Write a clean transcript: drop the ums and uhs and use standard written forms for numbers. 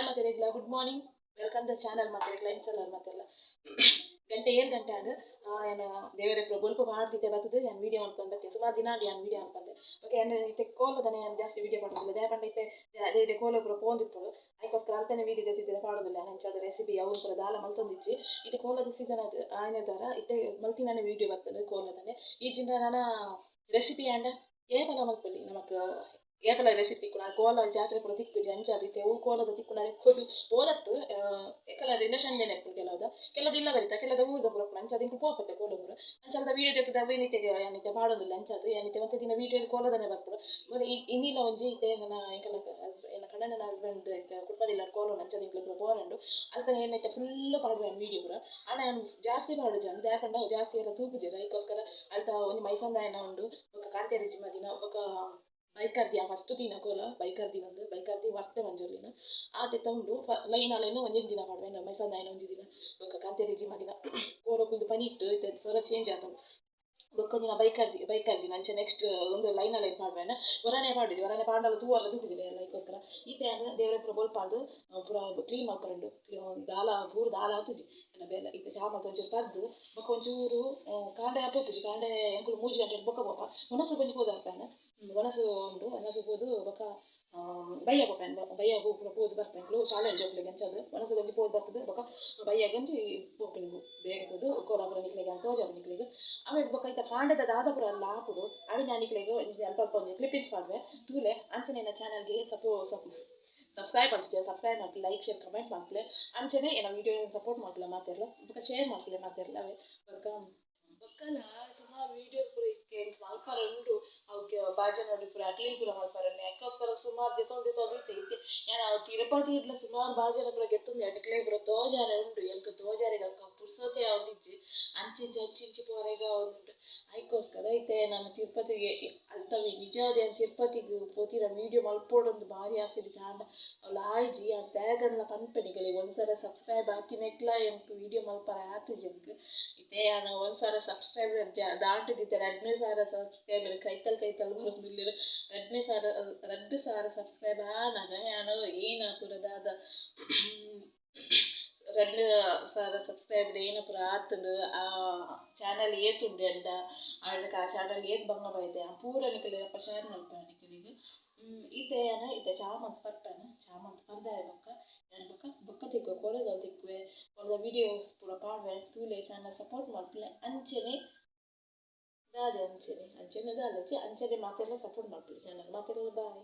Hi ಮಾತೆರೆಗ್ಲ, good morning, welcome the channel. ಮಾತೆರೆಗ್ಲ ಎಂಚಲ್ಲ ಮಾತೆಲ್ಲ? ಗಂಟೆ 7 ಗಂಟೆ ಆಂಡ್. ಯಾನ್ ದೇವರೆ ಬೊಲ್ಪು ಪಾಡ್ದಿತ್ತೆ ಬತ್ತುದು ಯಾನ್ ವೀಡಿಯೋ ಮಲ್ಪೊಂದು ಬತ್ತೆ. ಸುಮಾರು ದಿನ ಆಂಡ್ ಯಾನ್ ವೀಡಿಯೋ ಮಲ್ಪಂದೆ. ಓಕೆ, ಯಾನ್ ಇತ್ತೆ ಕೋಲದನೆ ಯಾನ್ ಜಾಸ್ತಿ ವೀಡಿಯೋ ಪಾಡೊಂದಿಲ್ಲ. ದಾಯೆ ಪಂಡ ಇತ್ತೆ ಅದೇ ಇತ್ತೆ ಕೋಲ ಪೂರ ಪೋವೊಂದಿಪ್ಪುಂಡು. ಐಕೋಸ್ಕರ ಅಲ್ತನೆ ವೀಡಿಯೋ ದೆತ್ತಿದ್ದೆ ಪಾಡೊಂದಿಲ್ಲ. ಯಾನ್ ಅಂಚಾದ್ ರೆಸಿಪಿ ಅವು ಪೂರ ದಾಲ ಮಲ್ತೊಂದಿಜ್ಜಿ. ಇತ್ತೆ ಕೋಲದ ಸೀಸನ್ ಅದು ಆಯ್ನ ಇತ್ತೆ ಮಲ್ತಿನನೆ ವೀಡಿಯೋ ಬರ್ತದೆ ಕೋಲದನೆ. ಇಜ್ಜಿಂಡ ನನ ರೆಸಿಪಿ ಆಂಡ ಏಪಲ ಮಲ್ಪೊಲಿ. ನಮಕ್ ಏಪಲ ರೆಸಿಪಿ ತಿಕ್ಕುಂಡು. ಕೋಲ ಜಾತ್ರೆ ಪೂರ ತಿಕ್ಕುಜಿ. ಅಂಚಾದ್ ಇತ್ತೆ ಅವು ಕೋಲದ ತಿಕ್ಕುಂಡ ಪೋದು ಪೋದತ್ತು ಏಕಲ ರಿಲೇಷನ್ ಇಪ್ಪುಂಡು. ಕೆಲವುದ ಕೆಲವು ಇಲ್ಲ ಬರಿತ, ಕೆಲವು ಊರ್ದ ಪೂರ ಉಪ್ಪುಂಡು. ಅಂಚಾದ್ ಎಂಕುಲು ಪೋಪತ್ತೆ ಕೋಲ ಪೂರ. ಅಂಚಾದ ವೀಡಿಯೋ ದೆತ್ತುದು ಅವು ಇತ್ತೆ ಯಾನ್ ಇತ್ತೆ ಪಾಡೊಂದಿಲ್ಲ. ಅಂಚಾದ್ ಯಾನ್ ಇತ್ತೆ ಒಂತೆ ದಿನ ವೀಡಿಯೋ ಕೋಲದನೆ ಬರ್ಪುಂಡು. ಬೊಕ ಇನಿಲ ಒಂಜಿ ಇತ್ತೆ ನನ್ನ ಎಂಕಲ್ನ ಎನ್ನ ಕಂಡನಿನ ಹಸ್ಬೆಂಡ್ ಇತ್ತೆ ಕುಡ್ಲದಿಲ್ಲ ಕೋಲ. ಅಂಚಾದ್ ಎಂಕುಲು ಪೂರ ಪೋರಂಡು. ಅಲ್ತನೆ ಏನ್ ಇತ್ತೆ ಫುಲ್ ಪಾಡುವೆ ವೀಡಿಯೋ ಪೂರ. ಆಂಡ ಯಾನ್ ಜಾಸ್ತಿ ಪಾಡುಜಿ. ದಾಯೆ ಪಂಡ ಜಾಸ್ತಿ ಏರ್ಲ ತೂಪುಜೆರ್. ಐಕೋಸ್ಕರ ಅಲ್ತ ಒಂಜಿ ಮೈಸಂದಾಯನ ಉಂಡು, ಬೊಕ ಕಾಂತೇರಿ ದಿನ, ಬೊಕ ಬೈಕರ್ದಿ. ಫಸ್ಟ್ ದಿನ ಕೋಲ ಬೈಕರ್ದಿ ಬಂದು ಬೈಕರ್ದಿ ವರ್ತೆ ಮಂಜೊಲಿನ ಆತೆತ್ತ ಉಂಡು. ಲೈನ್ ಲೈನ್ ಒಂಜೊಂಜಿ ದಿನ ಪಾಡುವೆ. ಮೈಸಂದಾಯನ ಒಂಜಿ ದಿನ, ಬೊಕ ಕಾಂತೇರಿ ದಿನ. ಕೋಲ ಕುಲ್ದು ಪನಿಟ್ ಇತ್ತೆ ಸ್ವರ ಚೇಂಜ್ ಆತುಂಡು. ಬೊಕ್ಕ ದಿನ ಬೈಕರ್ದಿ ಬೈಕರ್ದಿನ ಅಂಚ ನೆಕ್ಸ್ಟ್ ಒಂದು ಲೈನ್ ಲೈನ್ ಪಾಡುವೆನ. ಒರಾನೆ ಪಾಡುಜಿ. ಒರಾನೆ ಪಾಂಡಲ ತೂವರ ತೂಪುಜಿಲ್ಲ ಎಲ್ಲ. ಐಕೋಸ್ಕರ ಇತ್ತೆ ಆಂಡ ದೇವರ ಪೂರ ಬೊಲ್ಪಾದ್ ಪೂರ ಕ್ಲೀನ್ ಮಲ್ಪುಂಡು. ದಾಲ ಪೂರ ದಾಲ ಆತುಜಿ ಎನ್ನ ಬೇಲೆ. ಇತ್ತೆ ಚಾ ಮಲ್ತ್ ಒಂಚೂರು ಪರ್ದು ಬೊಕ ಒಂಚೂರು ಕಾಂಡೆ ಪೋಪುಜಿ. ಕಾಂಡೆ ಎಂಕುಲು 3 ಗಂಟೆ ಬೊಕ ಪೋಪ. ವನಸ್ ಒಂಜಿ ಪೋದು ಬರ್ಪೆನ್. ವನಸ್ ಉಂಡು. ವನಸ್ ಪೋದು ಬೊಕ ಬಯ್ಯ ಪೋಪೆನ್. ಬಯ್ಯ ಪೂರ ಪೋದು ಬರ್ಪೆ. ಎಂಕುಲು ಶಾಲೆ ಜೋಕುಲೆಗ್. ಅಂಚಾದ್ ವನಸ್ ಒಂಜಿ ಪೋದು ಬರ್ತದೆ. ಬೊಕ ಬಯ್ಯಗ್ ಒಂಜಿ ಪೋಪಿನಿ. ಬೇಗ ಪೋದು ಕೋಲ ಪೂರ ನಿಕ್ಲೆಗ್ ತೋಜಾವೆ ನಿಕ್ಲೆಗ್. ಆಮೇಲೆ ಬೊಕ ಇತ್ತೆ ಕಾಂಡೆದ ದಾದ ಪೂರ ಅಲ್ಲ ಆಪುಂಡು ಅವೆ ನಾನು ನಿಕ್ಲೆಗ್ ಒಂಜಿ ಅಲ್ಪ ಅಲ್ಪ ಒಂಜಿ ಕ್ಲಿಪ್ಪಿಂಗ್ಸ್ ಪಾಡುವೆ, ತೂಲೆ. ಅಂಚನೆ ಎನ್ನ ಚಾನಲ್ಗೆ ಸಬ್ಸ್ಕ್ರೈಬ್ ಮಲ್ತಿಜೆ ಸಬ್ಸ್ಕ್ರೈಬ್ ಮಲ್ಪುಲೆ, ಲೈಕ್ ಶೇರ್ ಕಮೆಂಟ್ ಮಲ್ಪುಲೆ. ಅಂಚನೆ ಎನ್ನ ವೀಡಿಯೋ ಸಪೋರ್ಟ್ ಮಲ್ಪುಲೆ ಮಾತೆರ್ಲ. ಬೊಕ ಶೇರ್ ಮಲ್ಪುಲೆ ಮಾತೆರ್ಲ. ಅವೇ ಬೊಕ ಬೊಕ್ಕಲ ಸುಮಾರು ವೀಡಿಯೋಸ್ ಪೂರ ಇತ್ತೆ ಎಂಕ್ ಮಲ್ಪರೆ ಉಂಡು. ಅವು ಬಾಜನಡ್ ಪೂರ ಅಟೀಲ್ ಪೂರ ಮಲ್ಪರೆ ಉಂಡು. ಐಕೋಸ್ಕರ ಸುಮಾರು ದೆತ್ತೊಂದು ದೆತ್ತೊಂದು ಇತ್ತೆ. ಇತ್ತೆ ಯಾನ್ ಅವು ತಿರುಪತಿ ಸುಮಾರು ಬಾಜನ ಪೂರ ಗೆತ್ತೊಂದು ನಿಕ್ಲೆಗ್ ಪೂರ ತೋಜಾರೆ ಉಂಡು. ಎಂಕ್ ತೋಜಾರೆಗ್ ಅಕ್ಕ ಪುರ್ಸೊತೆ ಆವೊಂದಿಜ್ಜಿ. ಅಂಚಿಂಚಿ ಅಂಚಿಂಚಿ ಪೋರೆಗ್ ಆವೊಂದುಂಡು. ಐಕೋಸ್ಕರ ಇತ್ತೆ ನಾನು ತಿರುಪತಿಗೆ ಅಲ್ತವಿ ನಿಜವಾದ ಯಾನ್ ತಿರುಪತಿಗ್ ಪೋತಿನ ವೀಡಿಯೋ ಮಲ್ಪೊಡೊಂದು ಭಾರಿ ಆಸೆ ಇತ್ತೆ. ಆಂಡ ಅವ್ಲು ಆಯ್ಜಿ. ಯಾನ್ ದಾಯೆಗಂದ್ಲ ಪನ್ಪೆ ನಿಕಲೆಗ್, ಒಂದ್ಸಲ ಸಬ್ಸ್ಕ್ರೈಬ್ ಆತಿನೆಕ್ಲ ಎಂಕ್ ವೀಡಿಯೋ ಮಲ್ಪರೆ ಆತುಜಿ ಎಂಕ್. ಇತ್ತೆ ಯಾನ್ 1000 ಸಬ್ಸ್ಕ್ರೈಬರ್ ದಾಟಿದಿತ್ತೆ. 2500 ಸಬ್ಸ್ಕ್ರೈಬರ್ ಕೈತಲ್ ಕೈತಲ್ ಬರೊಂದುಲ್ಲೆರ್. 2500, 2000 ಸಬ್ಸ್ಕ್ರೈಬ್ ಆನಗ ಯಾನ್ ಏನ ಪೂರ ದಾದ 2000 ಸಬ್ಸ್ಕ್ರೈಬರ್ ಏನ ಪೂರ ಆತುಂಡು, ಆ ಚಾನಲ್ ಏತುಂಡು ಅಂಡ ಆಂಡ ಆ ಚಾನಲ್ ಏತ್ ಬಂಗ ಬೈದೆ ಪೂರ ನಿಕಲೆಗ್ ಶೇರ್ ಮಲ್ಪುವೆ ನಿಕಲೆಗ್. ಇತ್ತೆ ಯಾನ್ ಇತ್ತೆ ಚಾ ಮಲ್ತ್ ಪರ್ಪೆನ್. ಚಾ ಮಲ್ತ್ ಪರ್ದಾಯ ಬೊಕ್ಕ ಯಾನ್ ಬೊಕ್ಕ ಬೊಕ್ಕ ತಿಕ್ಕುವೆ, ಕೋಲದ ತಿಕ್ಕುವೆ. ಕೋಲದ ವೀಡಿಯೋಸ್ ಪೂರ ಪಾಡುವೆ, ತೂಲೆ. ಚಾನಲ್ ಸಪೋರ್ಟ್ ಮಲ್ಪುಲೆ. ಅಂಚನೆ ದಾದೆ ಅಂಚನೆ ಅಂಚನೆ ದಾಲಜಿ ಅಂಚನೆ ಮಾತೆರ್ಲ ಸಪೋರ್ಟ್ ಮಲ್ಪುಲೆ ಚಾನಲ್ ಮಾತೆರ್ಲ. ಬಾಯ್.